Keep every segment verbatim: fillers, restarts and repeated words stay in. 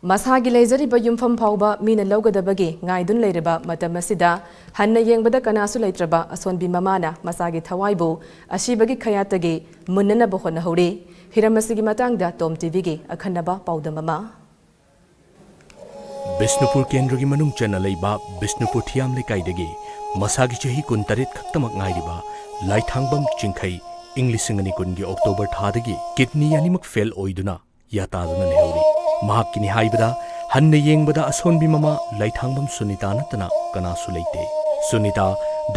ꯃꯁꯥꯒꯤ ꯂꯩꯖꯔꯤꯕ ꯌꯨꯝꯐꯝ ꯐꯥꯎꯕ ꯃꯤꯅ ꯂꯧꯒꯗꯕꯒꯤ ꯉꯥꯏꯗꯨꯅ ꯂꯩꯔꯕ ꯃꯇꯝ ꯑꯁꯤꯗ, ꯍꯟꯅ ꯌꯦꯡꯕꯗ ꯀꯅꯥꯁꯨ ꯂꯩꯇ꯭ꯔꯕ ꯑꯁꯣꯟꯕꯤ ꯃꯃꯥꯅ ꯃꯆꯥꯒꯤ ꯊꯋꯥꯏꯕꯨ ꯑꯁꯤꯕꯒꯤ ꯈꯌꯥꯠꯇꯒꯤ ꯃꯨꯟꯅꯅꯕ ꯍꯣꯠꯅꯍꯧꯔꯤ꯫ ꯍꯤꯔꯝ ꯑꯁꯤꯒꯤ ꯃꯇꯥꯡꯗ ꯇꯣꯝ ꯇꯤꯚꯤꯒꯤ ꯑꯈꯟꯅꯕ ꯄꯥꯎꯗꯝ ꯑꯃ꯫ ꯕꯤꯁꯅꯨꯄꯨꯔ ꯀꯦꯟꯗ꯭ꯔꯒꯤ ꯃꯅꯨꯡ ꯆꯟꯅ ꯂꯩꯕ ꯕꯤꯁꯅꯨꯄꯨꯔ ꯊꯤꯌꯥꯝ ꯂꯩꯀꯥꯏꯗꯒꯤ ꯃꯁꯥꯒꯤ ꯆꯍꯤ ꯀꯨꯟꯇꯔꯦꯠ ꯈꯛꯇꯃꯛ ꯉꯥꯏꯔꯤꯕ ꯂꯥꯏꯊꯥꯡꯕꯝ ꯆꯤꯡꯈꯩ, ꯏꯪ ꯂꯤꯁꯤꯡ ꯑꯅꯤ ꯀꯨꯟꯒꯤ ꯑꯣꯛꯇꯣꯕꯔ ꯊꯥꯗꯒꯤ ꯀꯤꯗꯅꯤ ꯑꯅꯤꯃꯛ ꯐꯦꯜ ꯑꯣꯏꯗꯨꯅ ꯌꯥꯇꯥꯗꯨꯅ ꯂꯩꯍꯧꯔꯤ꯫ ꯃꯍꯥꯛꯀꯤꯅꯤ ꯍꯥꯏꯕꯗ ꯍꯟꯅ ꯌꯦꯡꯕꯗ ꯑꯁꯣꯟꯕꯤ ꯃꯃꯥ ꯂꯥꯏꯊꯥꯡꯕꯝ ꯁꯨꯅꯤꯇꯥ ꯅꯠꯇꯅ ꯀꯅꯥꯁꯨ ꯂꯩꯇꯦ꯫ ꯁꯨꯅꯤꯇꯥ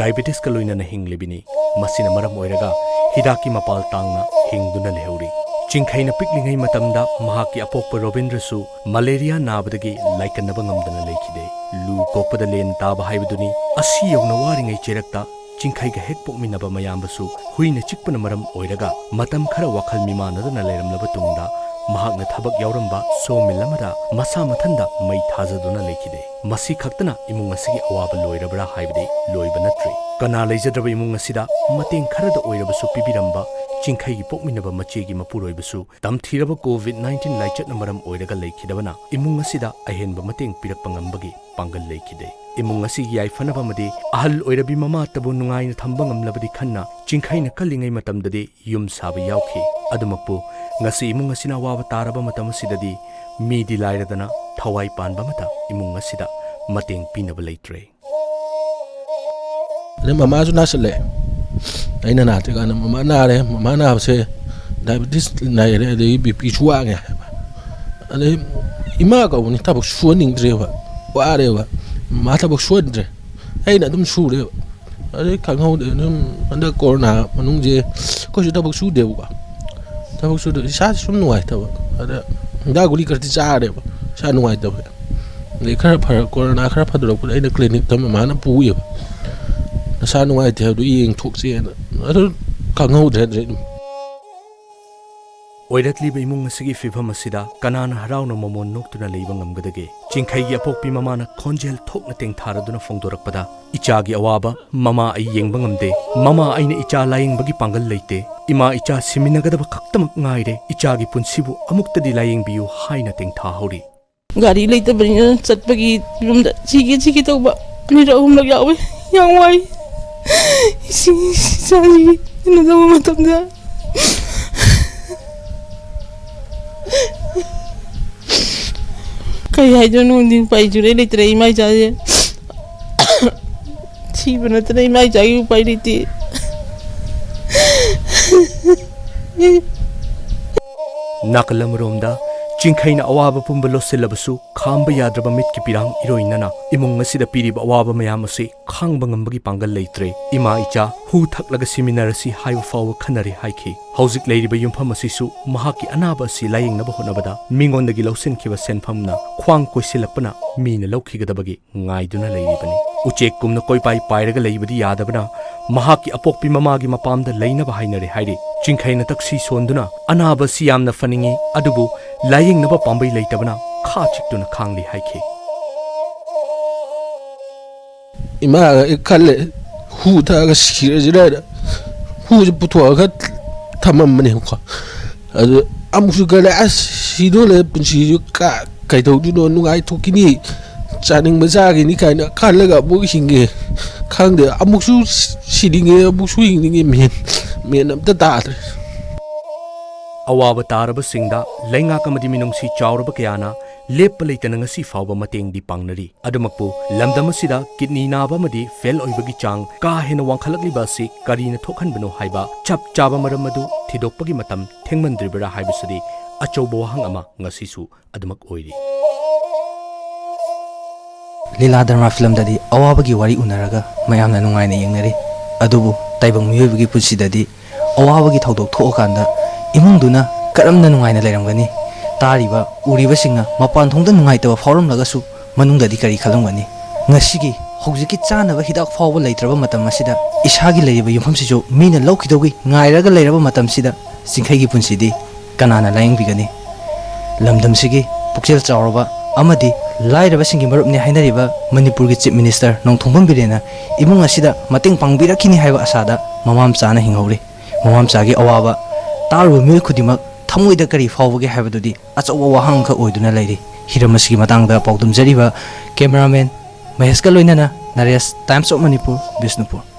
ꯗꯥꯏꯕꯦꯇꯤꯁꯀ ꯂꯣꯏꯅꯅ ꯍꯤꯡꯂꯤꯕꯅꯤ꯫ ꯃꯁꯤꯅ ꯃꯔꯝ ꯑꯣꯏꯔꯒ ꯍꯤꯗꯥꯛꯀꯤ ꯃꯄꯥꯜ ꯇꯥꯡꯅ ꯍꯤꯡꯗꯨꯅ ꯂꯩꯍꯧꯔꯤ꯫ ꯆꯤꯡꯈꯩꯅ ꯄꯤꯛꯂꯤꯉꯩ ꯃꯇꯝꯗ ꯃꯍꯥꯛꯀꯤ ꯑꯄꯣꯛꯄ ꯔꯣꯕꯤꯟꯗ꯭ꯔꯁꯨ ꯃꯂꯦꯔꯤꯌꯥ ꯅꯥꯕꯗꯒꯤ ꯂꯥꯏꯀꯠꯅꯕ ꯉꯝꯗꯅ ꯂꯩꯈꯤꯗꯦ꯫ ꯂꯨ ꯀꯣꯛꯄꯗ ꯂꯦꯟ ꯇꯥꯕ ꯍꯥꯏꯕꯗꯨꯅꯤ꯫ ꯑꯁꯤ ꯌꯧꯅ ꯋꯥꯔꯤꯉꯩ ꯆꯩꯔꯛꯇ ꯆꯤꯡꯈꯩꯒ ꯍꯦꯛ ꯄꯣꯛꯃꯤꯟꯅꯕ ꯃꯌꯥꯝꯕꯁꯨ ꯍꯨꯏꯅ ꯆꯤꯛꯄꯅ ꯃꯔꯝ ꯑꯣꯏꯔꯒ ꯃꯇꯝ ꯈꯔ ꯋꯥꯈꯜ ꯃꯤꯃꯥꯟꯅꯗꯅ ꯂꯩꯔꯝꯂꯕ ꯇꯨꯡꯗ, ꯃꯍꯥꯛꯅ ꯊꯕꯛ ꯌꯥꯎꯔꯝꯕ ꯁꯣ ꯃꯤꯜ ꯑꯃꯗ ꯃꯁꯥ ꯃꯊꯟꯗ ꯃꯩ ꯊꯥꯖꯗꯨꯅ ꯂꯩꯈꯤꯗꯦ꯫ ꯃꯁꯤ ꯈꯛꯇꯅ ꯏꯃꯨꯡ ꯑꯁꯤꯒꯤ ꯑꯋꯥꯕ ꯂꯣꯏꯔꯕ꯭ꯔꯥ ꯍꯥꯏꯕꯗꯤ ꯂꯣꯏꯕ ꯅꯠꯇ꯭ꯔꯤ꯫ ꯀꯅꯥ ꯂꯩꯖꯗ꯭ꯔꯕ ꯏꯃꯨꯡ ꯑꯁꯤꯗ ꯃꯇꯦꯡ ꯈꯔꯗ ꯑꯣꯏꯔꯕꯁꯨ ꯄꯤꯕꯤꯔꯝꯕ ꯆꯤꯡꯈꯩꯒꯤ ꯄꯣꯛꯃꯤꯟꯅꯕ ꯃꯆꯦꯒꯤ ꯃꯄꯨꯔꯣꯏꯕꯁꯨ ꯇꯝꯊꯤꯔꯕ ꯀꯣꯚꯤꯗ ꯅꯥꯏꯟꯇꯤꯟ ꯂꯥꯏꯆꯠꯅ ꯃꯔꯝ ꯑꯣꯏꯔꯒ ꯂꯩꯈꯤꯗꯕꯅ ꯏꯃꯨꯡ ꯑꯁꯤꯗ ꯑꯍꯦꯟꯕ ꯃꯇꯦꯡ ꯄꯤꯔꯛꯄ ꯉꯝꯕꯒꯤ ꯄꯥꯡꯒꯜ ꯂꯩꯈꯤꯗꯦ꯫ ꯏꯃꯨꯡ ꯑꯁꯤꯒꯤ ꯌꯥꯏꯐꯅꯕ ꯑꯃꯗꯤ ꯑꯍꯜ ꯑꯣꯏꯔꯕꯤ ꯃꯃꯥꯇꯕꯨ ꯅꯨꯡꯉꯥꯏꯅ ꯊꯝꯕ ꯉꯝꯂꯕꯗꯤ ꯈꯟꯅ ꯆꯤꯡꯈꯩꯅ ꯀꯜꯂꯤꯉꯩ ꯃꯇꯝꯗꯗꯤ ꯌꯨꯝ ꯁꯥꯕ ꯌꯥꯎꯈꯤ꯫ ꯑꯗꯨꯃꯛꯄꯨ ꯉꯁꯤ ꯏꯃꯨꯡ ꯑꯁꯤꯅ ꯑꯋꯥꯕ ꯇꯥꯔꯕ ꯃꯇꯝ ꯑꯁꯤꯗꯗꯤ ꯃꯤꯗꯤ ꯂꯥꯏꯔꯗꯅ ꯊꯋꯥꯏ ꯄꯥꯟꯕ ꯑꯃꯠꯇ ꯏꯃꯨꯡ ꯑꯁꯤꯗ ꯃꯇꯦꯡ ꯄꯤꯅꯕ ꯂꯩꯇ꯭ꯔꯦ꯫ ꯑꯗꯩ ꯃꯃꯥꯁꯨ ꯅꯥꯁꯤꯜꯂꯛꯑꯦ꯫ ꯑꯩꯅ ꯅꯥꯗ꯭ꯔꯤꯀꯥꯟꯗ ꯃꯃꯥ ꯅꯥꯔꯦ꯫ ꯃꯃꯥ ꯅꯥꯕꯁꯦ ꯗꯥꯏꯕꯦꯇꯤꯁ ꯂꯩꯔꯦ, ꯑꯗꯒꯤ ꯕꯤ ꯄꯤꯁꯨ ꯋꯥꯡꯉꯦ ꯍꯥꯏꯕ꯫ ꯑꯗꯩ ꯏꯃꯥ ꯀꯧꯕꯅꯤ, ꯊꯕꯛ ꯁꯨꯍꯟꯅꯤꯡꯗ꯭ꯔꯦꯕ, ꯋꯥꯔꯦꯕ꯫ ꯃꯃꯥ ꯊꯕꯛ ꯁꯨꯍꯟꯗ꯭ꯔꯦ, ꯑꯩꯅ ꯑꯗꯨꯝ ꯁꯨꯔꯦꯕ꯫ ꯑꯗꯩ ꯈꯪꯍꯧꯗꯦ, ꯑꯗꯨꯝ ꯍꯟꯗꯛ ꯀꯣꯔꯣꯅꯥ ꯃꯅꯨꯡꯁꯦ ꯑꯩꯈꯣꯏꯁꯨ ꯊꯕꯛ ꯁꯨꯗꯦꯕꯀꯣ꯫ ꯊꯕꯛ ꯁꯨꯗꯕ ꯏꯁꯥꯁꯦ ꯁꯨꯝ ꯅꯨꯡꯉꯥꯏꯇꯕ꯫ ꯑꯗ ꯍꯤꯗꯥꯛ ꯒꯨꯂꯤ ꯈꯔꯗꯤ ꯆꯥꯔꯦꯕ, ꯏꯁꯥ ꯅꯨꯡꯉꯥꯏꯇꯕ꯫ ꯑꯗꯩ ꯈꯔ ꯐꯔ-, ꯀꯣꯔꯣꯅꯥ ꯈꯔ ꯐꯗꯣꯔꯛꯄꯗ ꯑꯩꯅ ꯀ꯭ꯂꯤꯅꯤꯛꯇ ꯃꯃꯥꯅ ꯄꯨꯏꯌꯦꯕ, "ꯅꯁꯥ ꯅꯨꯡꯉꯥꯏꯇꯦ ꯍꯥꯏꯕꯗꯨ ꯌꯦꯡꯊꯣꯛꯁꯦꯅ"꯫ ꯑꯗꯨ ꯈꯪꯍꯧꯗ꯭ꯔꯦ꯫ ꯑꯗꯩ ꯑꯗꯨꯝ ꯑꯣꯏꯔꯛꯂꯤꯕ ꯏꯃꯨꯡ ꯑꯁꯤꯒꯤ ꯐꯤꯚꯝ ꯑꯁꯤꯗ ꯀꯅꯥꯅ ꯍꯔꯥꯎꯅ ꯃꯃꯣꯟ ꯅꯣꯛꯇꯨꯅ ꯂꯩꯕ ꯉꯝꯒꯗꯒꯦ? ꯆꯤꯡꯈꯩꯒꯤ ꯑꯄꯣꯛꯄꯤ ꯃꯃꯥꯅ ꯈꯣꯟꯖꯦꯜ ꯊꯣꯛꯅ ꯇꯦꯡꯊꯥꯔꯗꯨꯅ ꯐꯣꯡꯗꯣꯔꯛꯄꯗ, "ꯏꯆꯥꯒꯤ ꯑꯋꯥꯕ ꯃꯃꯥ ꯑꯩ ꯌꯦꯡꯕ ꯉꯝꯗꯦ꯫ ꯃꯃꯥ, ꯑꯩꯅ ꯏꯆꯥ ꯂꯥꯌꯦꯡꯕꯒꯤ ꯄꯥꯡꯒꯜ ꯂꯩꯇꯦ꯫ ꯏꯃꯥ ꯏꯆꯥ ꯁꯤꯃꯤꯟꯅꯒꯗꯕ ꯈꯛꯇꯃꯛ ꯉꯥꯏꯔꯦ꯫ ꯏꯆꯥꯒꯤ ꯄꯨꯟꯁꯤꯕꯨ ꯑꯃꯨꯛꯇꯗꯤ ꯂꯥꯌꯦꯡꯕꯤꯌꯨ" ꯍꯥꯏꯅ ꯇꯦꯡꯊꯥꯍꯧꯔꯤ꯫ ꯒꯥꯔꯤ ꯂꯩꯇꯕꯅꯤꯅ ꯆꯠꯄꯒꯤ ꯐꯤꯕꯝꯗ ꯁꯤꯒꯦ ꯁꯤꯒꯦ ꯇꯧꯕ ꯑꯅꯤꯔꯛ ꯑꯍꯨꯝꯂꯛ ꯌꯥꯎꯋꯦ꯫ ꯌꯥꯝ ꯋꯥꯏ꯫ ꯏꯁꯤꯡ ꯏꯆꯥꯁꯤꯒꯤ ꯀꯩꯅꯣ ꯇꯧꯕ ꯃꯇꯝꯗ ꯀꯩ ꯍꯥꯏꯗꯣꯏꯅꯣ ꯈꯪꯗꯦ꯫ ꯎꯄꯥꯏ ꯁꯨꯡꯂꯩ ꯂꯩꯇ꯭ꯔꯦ ꯏꯃꯥ ꯏꯆꯥꯁꯦ꯫ ꯁꯤꯕ ꯅꯠꯇꯅ ꯏꯃꯥ ꯏꯆꯥꯒꯤ ꯎꯄꯥꯏ ꯂꯩꯇꯦ꯫ ꯅꯥꯀꯜ ꯑꯃꯔꯣꯝꯗ ꯆꯤꯡꯈꯩꯅ ꯑꯋꯥꯕ ꯄꯨꯝꯕ ꯂꯣꯠꯁꯤꯜꯂꯕꯁꯨ, ꯈꯥꯝꯕ ꯌꯥꯗ꯭ꯔꯕ ꯃꯤꯠꯀꯤ ꯄꯤꯔꯥꯡ ꯏꯔꯣꯏꯅꯅ ꯏꯃꯨꯡ ꯑꯁꯤꯗ ꯄꯤꯔꯤꯕ ꯑꯋꯥꯕ ꯃꯌꯥꯝ ꯑꯁꯤ ꯈꯥꯡꯕ ꯉꯝꯕꯒꯤ ꯄꯥꯡꯒꯜ ꯂꯩꯇ꯭ꯔꯦ꯫ ꯏꯃꯥ ꯏꯆꯥ ꯍꯨ ꯊꯛꯂꯒ ꯁꯤꯃꯤꯟꯅꯔꯁꯤ ꯍꯥꯏꯕ ꯐꯥꯎꯕ ꯈꯟꯅꯔꯦ ꯍꯥꯏꯈꯤ꯫ ꯍꯧꯖꯤꯛ ꯂꯩꯔꯤꯕ ꯌꯨꯝꯐꯝ ꯑꯁꯤꯁꯨ ꯃꯍꯥꯛꯀꯤ ꯑꯅꯥꯕ ꯑꯁꯤ ꯂꯥꯌꯦꯡꯅꯕ ꯍꯣꯠꯅꯕꯗ ꯃꯤꯉꯣꯟꯗꯒꯤ ꯂꯧꯁꯤꯟꯈꯤꯕ ꯁꯦꯟꯐꯝꯅ ꯈ꯭ꯋꯥꯡ ꯀꯣꯏꯁꯤꯜꯂꯛꯄꯅ ꯃꯤꯅ ꯂꯧꯈꯤꯒꯗꯕꯒꯤ ꯉꯥꯏꯗꯨꯅ ꯂꯩꯔꯤꯕꯅꯤ꯫ ꯎꯆꯦꯛ ꯀꯨꯝꯅ ꯀꯣꯏꯄꯥꯏ ꯄꯥꯏꯔꯒ ꯂꯩꯕꯗꯤ ꯌꯥꯗꯕꯅ ꯃꯍꯥꯛꯀꯤ ꯑꯄꯣꯛꯄꯤ ꯃꯃꯥꯒꯤ ꯃꯄꯥꯝꯗ ꯂꯩꯅꯕ ꯍꯥꯏꯅꯔꯦ ꯍꯥꯏꯔꯤ꯫ ꯆꯤꯡꯈꯩꯅ ꯇꯛꯁꯤ ꯁꯣꯟꯗꯨꯅ ꯑꯅꯥꯕ ꯑꯁꯤ ꯌꯥꯝꯅ ꯐꯅꯤꯡꯏ, ꯑꯗꯨꯕꯨ ꯂꯥꯌꯦꯡꯅꯕ ꯄꯥꯝꯕꯩ ꯂꯩꯇꯕꯅ ꯈꯥ ꯆꯤꯛꯇꯨꯅ ꯈꯥꯡꯂꯤ ꯍꯥꯏꯈꯤ꯫ ꯏꯃꯥꯒ ꯑꯩ ꯈꯜꯂꯦ, ꯍꯨ ꯊꯛꯑꯒ ꯁꯤꯔꯁꯤꯔ ꯍꯥꯏꯅ ꯍꯨꯁꯦ ꯄꯨꯊꯣꯛꯑꯒ ꯊꯝꯃꯝꯕꯅꯦꯕꯀꯣ꯫ ꯑꯗꯨ ꯑꯃꯨꯛꯁꯨ ꯈꯜꯂꯦ, ꯑꯁ, ꯁꯤꯗꯣꯔꯦ, ꯄꯨꯟꯁꯤꯁꯨ ꯀ- ꯀꯩꯗꯧꯗꯣꯏꯅꯣ, ꯅꯨꯡꯉꯥꯏꯊꯣꯛꯈꯤꯅꯤ, ꯆꯥꯅꯤꯡꯕ ꯆꯥꯈꯤꯅꯤ ꯀꯥꯏꯅ ꯈꯜꯂꯒ ꯑꯃꯨꯛ ꯍꯤꯡꯉꯦ꯫ ꯈꯪꯗꯦ, ꯑꯃꯨꯛꯁꯨ ꯁꯤꯅꯤꯡꯉꯦ, ꯑꯃꯨꯛꯁꯨ ꯍꯤꯡꯅꯤꯡꯉꯦ, ꯃꯦꯟ ꯃꯦꯟ ꯑꯝꯇ ꯇꯥꯗ꯭ꯔꯦ꯫ ꯑꯋꯥꯕ ꯇꯥꯔꯕꯁꯤꯡꯗ ꯂꯩꯉꯥꯛ ꯑꯃꯗꯤ ꯃꯤꯅꯨꯡꯁꯤ ꯆꯥꯎꯔꯕ ꯀꯌꯥꯅ ꯂꯦꯞꯄ ꯂꯩꯇꯅ ꯉꯁꯤ ꯐꯥꯎꯕ ꯃꯇꯦꯡꯗꯤ ꯄꯥꯡꯅꯔꯤ꯫ ꯑꯗꯨꯃꯛꯄꯨ, ꯂꯝꯗꯝ ꯑꯁꯤꯗ ꯀꯤꯗꯅꯤ ꯅꯥꯕ ꯑꯃꯗꯤ ꯐꯦꯜ ꯑꯣꯏꯕꯒꯤ ꯆꯥꯡ ꯀꯥ ꯍꯦꯟꯅ ꯋꯥꯡꯈꯠꯂꯛꯂꯤꯕ ꯑꯁꯤ ꯀꯔꯤꯅ ꯊꯣꯛꯍꯟꯕꯅꯣ ꯍꯥꯏꯕ ꯆꯞ ꯆꯥꯕ ꯃꯔꯝ ꯑꯗꯨ ꯊꯤꯗꯣꯛꯄꯒꯤ ꯃꯇꯝ ꯊꯦꯡꯃꯟꯗ꯭ꯔꯤꯕꯔꯥ ꯍꯥꯏꯕꯁꯤꯗꯤ ꯑꯆꯧꯕ ꯋꯥꯍꯪ ꯑꯃ ꯉꯁꯤꯁꯨ ꯑꯗꯨꯃꯛ ꯑꯣꯏꯔꯤ꯫ ꯂꯤꯂꯥ ꯗ꯭ꯔꯃꯥ ꯐꯤꯂꯝꯗꯗꯤ ꯑꯋꯥꯕꯒꯤ ꯋꯥꯔꯤ ꯎꯅꯔꯒ ꯃꯌꯥꯝꯅ ꯅꯨꯡꯉꯥꯏꯅ ꯌꯦꯡꯅꯔꯤ꯫ ꯑꯗꯨꯕꯨ ꯇꯥꯏꯕꯪ ꯃꯤꯑꯣꯏꯕꯒꯤ ꯄꯨꯟꯁꯤꯗꯗꯤ ꯑꯋꯥꯕꯒꯤ ꯊꯧꯗꯣꯛ ꯊꯣꯛꯑꯀꯥꯟꯗ ꯏꯃꯨꯡꯗꯨꯅ ꯀꯔꯝꯅ ꯅꯨꯡꯉꯥꯏꯅ ꯂꯩꯔꯝꯒꯅꯤ? ꯇꯥꯔꯤꯕ, ꯎꯔꯤꯕꯁꯤꯡꯅ ꯃꯄꯥꯟ ꯊꯣꯡꯗ ꯅꯨꯡꯉꯥꯏꯇꯕ ꯐꯥꯎꯔꯝꯂꯒꯁꯨ ꯃꯅꯨꯡꯗꯗꯤ ꯀꯔꯤ ꯈꯜꯂꯝꯒꯅꯤ? ꯉꯁꯤꯒꯤ ꯍꯧꯖꯤꯛꯀꯤ ꯆꯥꯅꯕ ꯍꯤꯗꯥꯛ ꯐꯥꯎꯕ ꯂꯩꯇ꯭ꯔꯕ ꯃꯇꯝ ꯑꯁꯤꯗ ꯏꯁꯥꯒꯤ ꯂꯩꯔꯤꯕ ꯌꯨꯝꯐꯝꯁꯤꯁꯨ ꯃꯤꯅ ꯂꯧꯈꯤꯗꯧꯒꯤ ꯉꯥꯏꯔꯒ ꯂꯩꯔꯕ ꯃꯇꯝꯁꯤꯗ ꯆꯤꯡꯈꯩꯒꯤ ꯄꯨꯟꯁꯤꯗꯤ ꯀꯅꯥꯅ ꯂꯥꯌꯦꯡꯕꯤꯒꯅꯤ? ꯂꯝꯗꯝꯁꯤꯒꯤ ꯄꯨꯛꯆꯦꯜ ꯆꯥꯎꯔꯕ ꯑꯃꯗꯤ ꯂꯥꯏꯔꯕꯁꯤꯡꯒꯤ ꯃꯔꯨꯞꯅꯤ ꯍꯥꯏꯅꯔꯤꯕ ꯃꯅꯤꯄꯨꯔꯒꯤ ꯆꯤꯐ ꯃꯤꯅꯤꯁꯇꯔ ꯅꯣꯡꯊꯣꯝꯕꯝ ꯕꯤꯔꯦꯟꯅ ꯏꯃꯨꯡ ꯑꯁꯤꯗ ꯃꯇꯦꯡ ꯄꯥꯡꯕꯤꯔꯛꯈꯤꯅꯤ ꯍꯥꯏꯕ ꯑꯁꯥꯗ ꯃꯃꯥ ꯃꯆꯥꯅ ꯍꯤꯡꯍꯧꯔꯤ꯫ ꯃꯃꯥ ꯃꯆꯥꯒꯤ ꯑꯋꯥꯕ ꯇꯥꯔꯨꯕ ꯃꯤꯑꯣꯏ ꯈꯨꯗꯤꯡꯃꯛ ꯊꯃꯣꯏꯗ ꯀꯔꯤ ꯐꯥꯎꯕꯒꯦ ꯍꯥꯏꯕꯗꯨꯗꯤ ꯑꯆꯧꯕ ꯋꯥꯍꯪ ꯑꯃꯈꯛ ꯑꯣꯏꯗꯨꯅ ꯂꯩꯔꯤ꯫ ꯍꯤꯔꯝ ꯑꯁꯤꯒꯤ ꯃꯇꯥꯡꯗ ꯄꯥꯎꯗꯝꯖꯔꯤꯕ cameraman ꯃꯍꯦꯁꯀ ꯂꯣꯏꯅꯅ ꯅꯔꯦꯁ, Times of Manipur, ꯕꯤꯁꯅꯨꯄꯨꯔ꯫